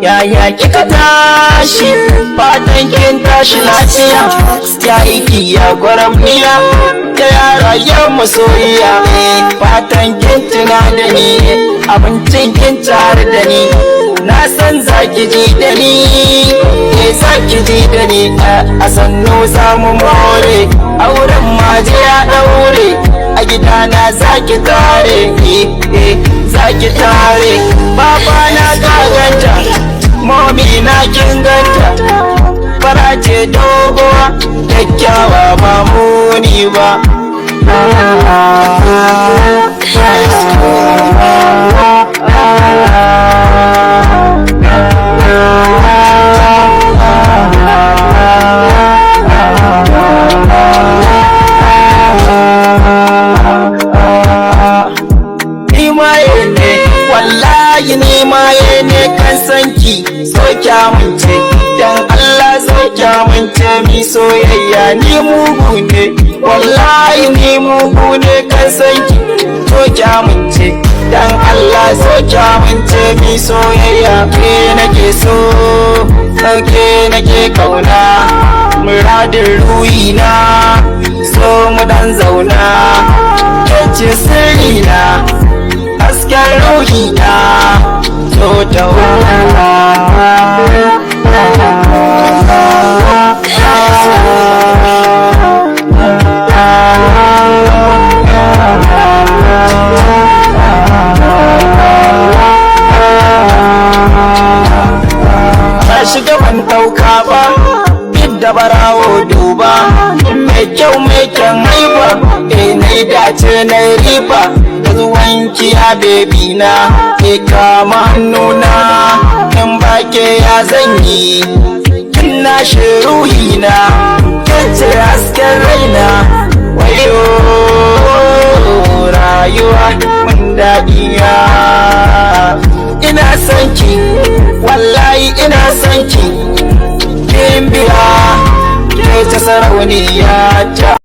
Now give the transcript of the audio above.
Yaya kika tashi? Fatan kin tashi lafiya. Ya iki, ya gwaramniya, ya yara, ya masoyiya. Fatan kin tuna da ni, abincin kin tare da ni. Na san zaki ji da ni, eh, zaki ji da ni. A sannu za mu more, auren maje ya daure. A gidana zaki tare, eh, eh, zaki tare. Baba na ka ganta, mommy na kin ganta. Fara ce doguwa, kyakkyawa, ba muni ba. Ni maye ne, wallahi ni maye ne kan sanki. So kyamunce, dan Allah so kyamunce mi soyayya. Ni mugu ne, wallahi ni mugu ne kan sanki. So kyamunce, dan Allah so kyamunce mi soyayya. Ke nake so, ke nake kauna, muradin ruhina. So mu dan zauna, ke ce sirrina, hasken ruhina. So ta. Ba shiga ban ɗauka ba, duk da barawo duba. Mai kyau, mai kyan haiba, eh, na dace na riba da zuwanki ya baby na. Ke kama hannuna, in ba ke ya zanyi? Kin na ruhina, kin ce hasken raina. Wayo rayuwa mun daɗiya. Ina son ki, wallahi ina son ki. Kin biya, ke ta sarauniya ta.